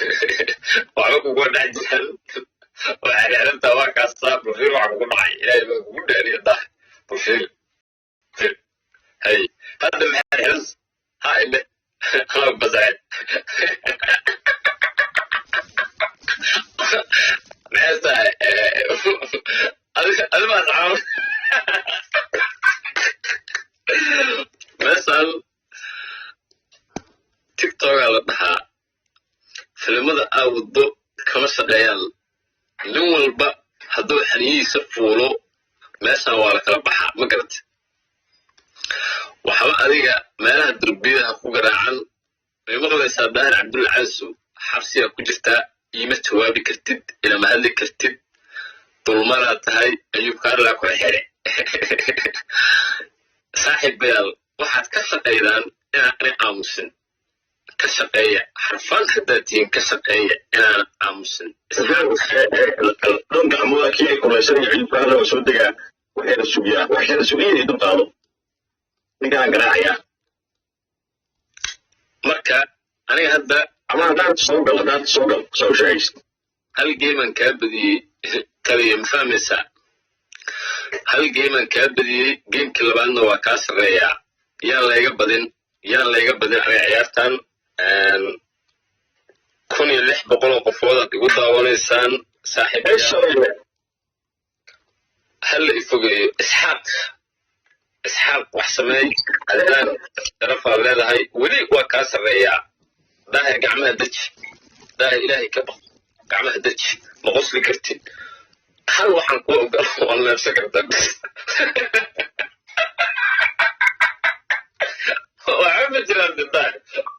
Waxba kuga dhex jiraan, waa xirxirantaa, waa kaasaa. Bulfiir, waxa kugu dhacay Ilaahay baa kugu dhaariya. Dah bulfiir fir. Hay, hadda maxaa xiran? Ha indhe qalab basaxeed maxay tahay? Adi baa saxaab meeshaan TikTokaa la dhahaa. Filimada aa waddo kama shaqeeyaan. Nin walba hadduu xaniyihiisa fuulo, meeshaan waa la kala baxaa, ma garata? Waxba adiga meelaha derbiyadaha ku garaacan may maqlaysaa? Daahir Cabdulla Calisow, xabsigaa ku jirtaa, iima jawaabi kartid, ilama hadli kartid, dulmanaa tahay. Ayuu kaarlaa ku xere. Saaxiibayaal, waxaad ka shaqaydaan inaan ani aamusin. Ka shaqeeya, xarfaan haddaad tihiin, ka shaqeeya inaan aamusin. Dhan gacmooda kii ay kulaysanaya ciidka hadda waa soo degaa. Waxayna sugiyaa, waxayna sugiya inay dulqaado ninkaan garaacayaa. Marka aniga hadda Ama haddaad soo gal, haddaad soo gal, saa u sheegaysa. Hal game-an kaa badiyey, taliya, ma fahmaysaa? Hal game-an kaa badiyey, game-kii labaadna waa kaa sarreeyaa. Yaan layga badin, yaan layga badin aniga ciyaartan. 1600 oo qofoodaad igu daawanaysaan, saaxiibayaal. Hala ifogeeyo. Isxaaq, Isxaaq, wax sameey. Haddaan sharafaad leedahay, weli waa kaa sarreeyaa. Daahir, gacmaha deji. Daahir, Ilaahay ka baq, gacmaha deji. Ma qosli kartid. Hal waxaan kuu ogol, waad neefsan kartaa bis. Waxba ma jiraan de. Daahir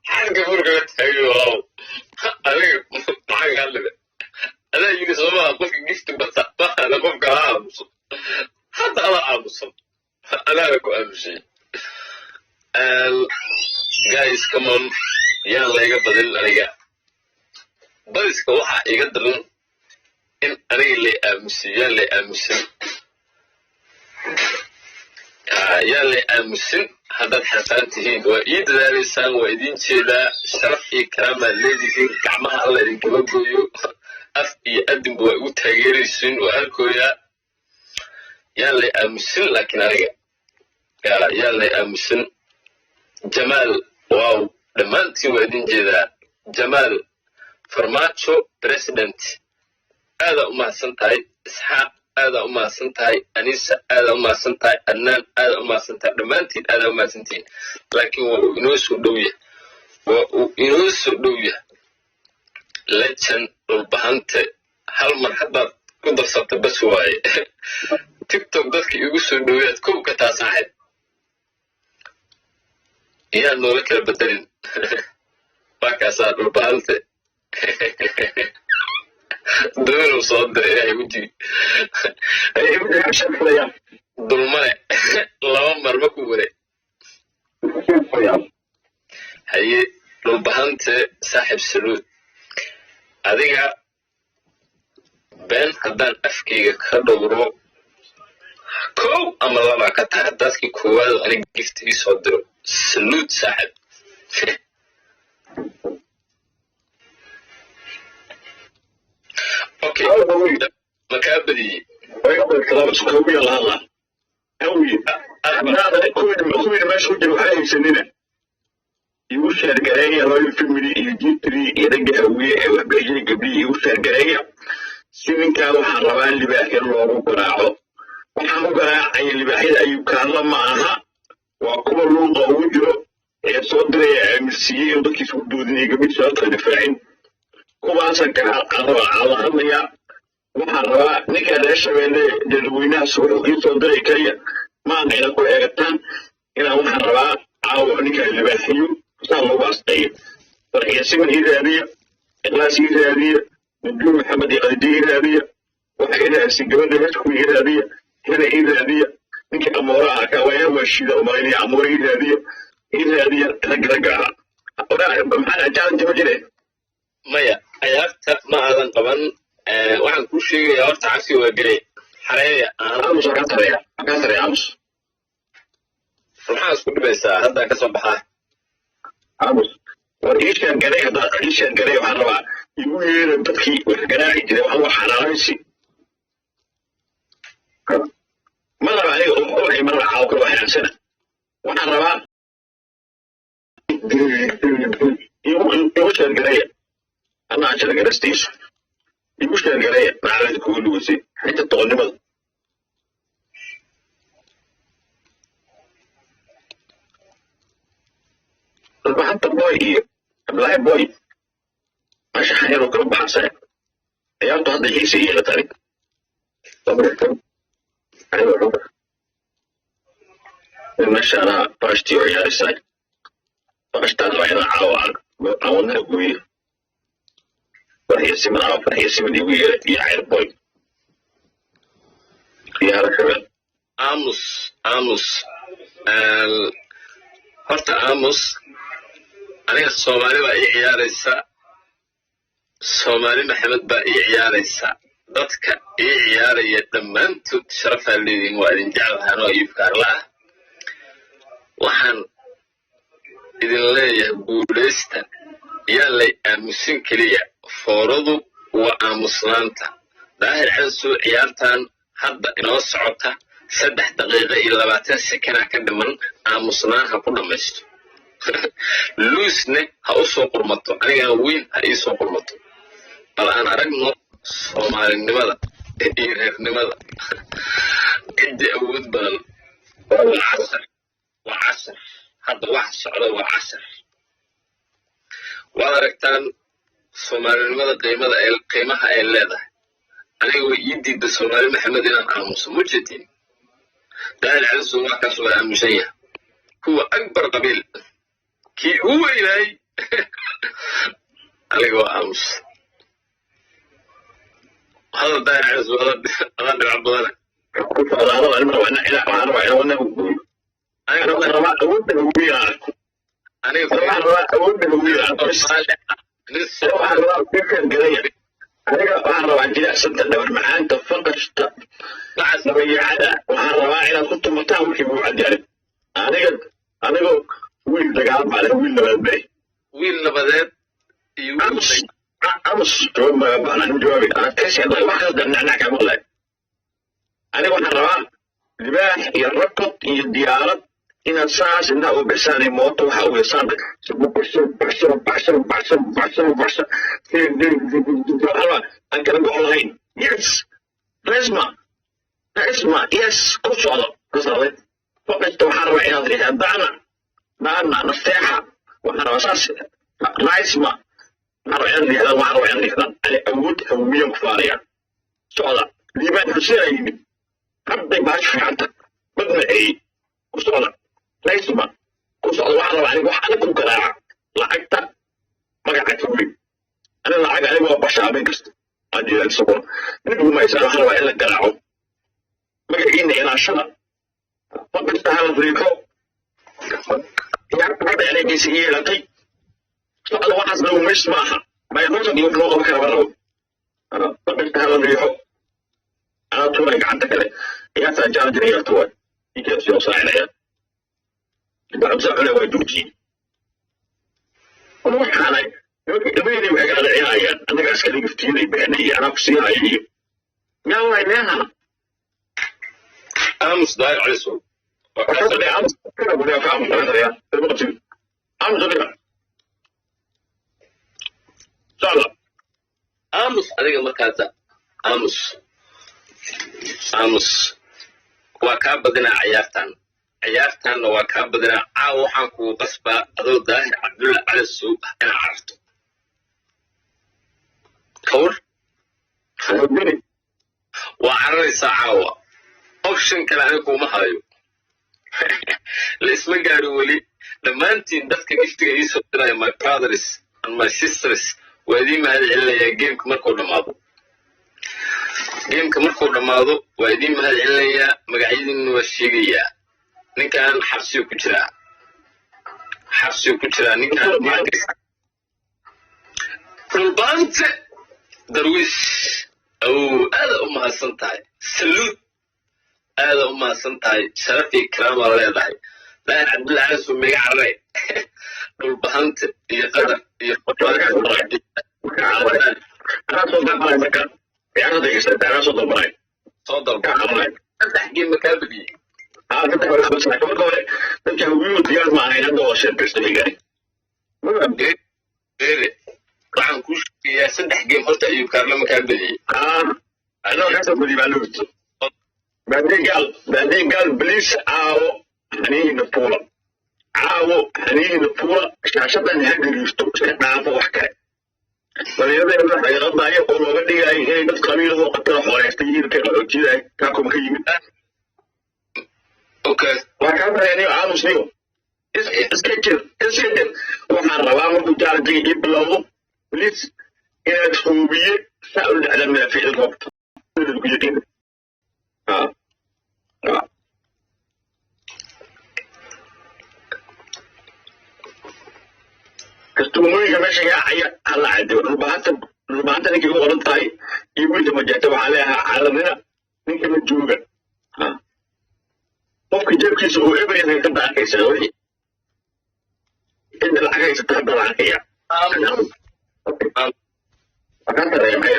xaaska furkaga taagay. Waaw, adiga maxaan ka hadlina? Adaa yidhi soomaha qofka gift-i bata maana qofka ha aamuso. Hadda adaa aamusan, anaana ku aamusay. Guys, come on, yaan layga badin aniga. Badiska waxaa iga daran in aniga lay aamusin. Yaan lay aamusin, yaan lay aamusin. Haddaad xarfaan tihiin, waa ii dadaalaysaan, waa idiin jeedaa. Sharaf iyo karaamaad leedihiin, gacmaha Alla idinkama gooyo. Af iyo adinba waa igu taageeraysiin, waa arkooyaa. Yaan lay aamusin, laakiin aniga yaan lay aamusin. Jamaal, wow, dhammaantiin waa idin jeedaa. Jamaal Farmaajo president, aadaa u mahadsan tahay. Isxaaq, aadaa u mahadsan tahay. Anisa, aadaa u mahadsan tahay. Adnaan, aadaa u mahadsan tahay. Dhammaantiin aadaa u mahadsantihiin, laakiin waa uu inoo soo dhow yahay, waa uu inoo soo dhow yahay. Legend Dhulbahante, hal mar haddaad ku darsata bas waaye. TikTok dadka igu soo dhoweyaad kow ka taa, saaxib. Iyaan noola kala bedelin. Waa kaasaa Dhulbahante doolow soo diray. Ilaahay wejigi dulmane laba mar ma ku ware. Haye Dhulbahante, saaxib, saluud. Adiga been haddaan afkayga ka dhowro, kow ama labaa ka tahay dadkii koowaad aniga gift ii soo diro. Saluud, saaxib. Okay, ma kaa badiyey? Igu share-gareeya Royal Family iyo G3 iyo ragga Hawiye ee waxbarashada gabdhihi, igu share-gareeya si ninkaa waxaan rabaa libaaxyo loogu garaaco. Waxaan u garaacaya libaaxyada Ayuu Kaadla ma aha, waa kuwa luuqa ugu jiro ee soo diraya, aaminsiiyey inuu dadkiisa u doodinaya, gabdhihi sababta difaacin. Kuwaasaan ka la hadlayaa. Waxaan rabaa ninka reer Shabeelle dadweynaha wuxuu ii soo diray kaliya maana inaad ku eegataan inaan waxaan rabaa caawa ninka libaaxiyo saa loogu asqeeyo. Farxiyo ii raadiya, Ikhlaas ii raadiya, Najuum Maxamed iyo Khadiija ii raadiya, waxa ii raadisay gabadha meesha ii raadiya, hena ii raadiya, ninkii Amoora ah ka waaya waa shida umaynaya, Amoora ii raadiya, ii raadiya rag ragga ah. Maxaa challenge ma jire? Maya, ciyaarta ma aadan qaban. Waxaan kuu sheegayaa horta cabsi waa gelay xareeya. Aamus waa kaa sareeya, waa kaa sareeya, aamus. Maxaa isku dhibaysaa? Haddaan kasoo baxaa. Aamus, war ii share-garay, haddaad ii share-garay waxaan rabaa. Igu yeera dadkii wax garaaci jiray. Waxaan waa xalaalaysi. Ma raba aniga oo ma raba caaw kale wax xanaaqsana. Waxaan rabaa igu share gareeya, anaa share garaystiisu igu share gareeya. Macalada kugu lugisay xita doqonnimada. Dalbahanta boy iyo Abdullaahi boy meesha xayar oo kala baxsan. Ciyaartu hadda xiisa yeelatay. Meesha anaa baashtii oo ciyaarisaa, baashtaan waa inaan caawa aan wadnaha gooyo. Farxiyo Siman caawa, Farxiyo Siman igu yeera iyo Cayr boy iyo Harashabeel. Aamus, aamus horta, aamus. Aniga Soomaali baa ii ciyaaraysa, Soomaali Maxamed baa ii ciyaaraysa. Dadka ii ciyaaraya dhammaantood sharafaa leedihin, waa idin jeclahay. Anoo Ayuubkaarla ah waxaan idin leeyahay guulaysta. Yaan lay aamusin keliya, fooradu waa aamusnaanta. Daahir Calasow, ciyaartan hadda inoo socota 3 daqiiqo iyo 20 sekanaa ka dhiman. Aamusnaan ha ku dhammaysto, luusne ha u soo qurmato, anigana weyn ha ii soo qurmato. Bal aan aragno Soomaalinimada iyo reernimada ciddii awood badan. Waa cashar, waa cashar. Hadda wax socda waa cashar. Waad aragtaan Soomaalinimada qiimada ay qiimaha ay leedahay. Aniga way ii diidda Soomaali Maxamed inaan aamuso. Ma jeedin Daahir Calasow waa kaas, waa aamusan yahay. Kuwa akbar qabiil kii ugu weynaay, aniga waa aamus. Hadal, Daahir Calasow, adaa dhibco badana. Ku socda hadal. Anima rabaa waxaan rabaa inaan wadnaha gooyo. Aniga waxaan rabaa awoodda lagu yeera. Aniga waxaan rabaa awoodda lagu yeera. Soomaali nin waxaan rabaa fikir garaya. Aniga waxaan rabaa jilicsanta, dhabar macaanta, faqashta, waxaas dabayacada. Waxaan rabaa inaad ku tumataan wixii buu cadaalad. Aniga anigoo wiil dagaal baa leh, wiil nabaad bay. Wiil nabadeed iyo wiil Amus, amus, jawaab maga baahna. Anigu jawaabi kasi wax kasta nacnac kama maqlay. Aniga waxaan rabaa libaax iyo rakod iyo diyaarad inaad saas indhaha u bixsaan iyo mooto waxa u yasaan baxsan, baxsan, baxsan, baxsan, baxsan, baxsan, aan kala go' lahayn. Yes, resma, resma, yes, ku socdo, ku socday. Faqista waxaan rabaa inaad riixaan dacna dacna nasteexa. Waxaan rabaa saas raisma. Waxaan rabaa inaad riixdaan, waxaan rabaa inaad riixdaan. Ani awood hawiyan ku faanaya. Socda, Liibaan Xuseen aa yimid hadday baasha fiicanta badmaceeyey. Ku socda, raisma, ku socda. Waxaan rabaa aniga wax adag ku garaaca lacagta magaca ka weyn. Ani lacag aniga waa bashaabin kasta aad isagoo mid ugumaysa. Waxaan rabaa in la garaaco magaciina ilaashada. Faqista hala riixo. Ciyaarta hadda adeegaysa i yeelatay. Socda, waxaas lagumays maaha. Bayrosan iyo wax loo qaban kara ma rabo. Faqista hala riixo. Anaa tuuray gacanta kale. Ciyaartaa jaajar ciyaarta waay inkaas oo saacinaya bacabsa cune waa joojiyey. Waxaanay ilmaheedii waxay kala dhicinayaan annaga askari giftiyaday bixinay iyo anaa ku siinaya iyo yaa waay meeha. Aamus, Daahir Calasow, waa kaa socda. Aamus, aamus, adiga socda. Aamus adiga markaasa, aamus, aamus. Waa kaa badinaa ciyaartan, ciyaartanna waa kaa badinaa. Caawa waxaan kugu qasbaa adoo Daahir Cabdulla Calasow ah inaad cararto kawar. Waa cararaysaa caawa. Option kale ani kuma hayo, laisma gaari weli. Dhammaantiin dadka giftiga ii soo diraya, my brothers and my sisters, waa idiin mahad celinayaa. Gameka markuu dhammaado, gameka markuu dhammaado, waa idiin mahad celinayaa. Magacyadiinna waa sheegayaa. Ninkan xabsigu ku jiraa, xabsigu ku jiraa ninkan Dhulbaante Darwiish. Awow, aada u mahadsan tahay. Saluud, aada u mahadsan tahay. Sharaf iyo karaamaa leedahay. Daahir Cabdulla Calasow mega carare, Dhulbahante iyo Qadar iyo Ka caawanay. Anaa soo dalbanay marka. Ciyaarta dhegeysta, anaa soo dalbanay. Soo dalba. Ka caawanay. Saddex game ma kaa badiyey? Haa, saddex hore qabsan. Laakiin marka hore dadka Hawiyuhu diyaar ma ahayn, hadda waa sheergaystay gari. Ma fahamtay? Beere, waxaan kuu sheegayaa saddex game horta Ayub Kaarle ma kaa badiyey? Haa, anoo kasoo badiyay baa lugto. Baadeen gaal, baadeen gaal, please, caawo xaniihina fuula. Caawo xaniihina fuula, shaashadan ha gariirto, iska dhaafo wax kale. Dhalinyarada xaqiiqadaayo oo looga dhigayo inay dad qabiilahoo qatara xooleysta yihiin, ka qaxoojiyada kaakuma ka yimid. Okay. Waa kaa dareenayo, aamusniyo. Iska jir, iska jir. Waxaan rabaa markuu challenge-ga ii bilowdo, please, inaad hubiye saa u dhacda madaafiicda goobta. Ah. Ah. Kastuumooyinka meesha yaacaya hala cadibo. Dhulbahanta, dhulbahanta ninkay u qoran tahay iyo wiilka majeeta waxaa leeyahaa caalamnina ninka la jooga. Ha. Qofka jeebkiisa uu eber yahay hadda arkaysa, wixii cidda lacag haysata hadda la arkaya. Aamus. Okay. Waxaan dareemaya.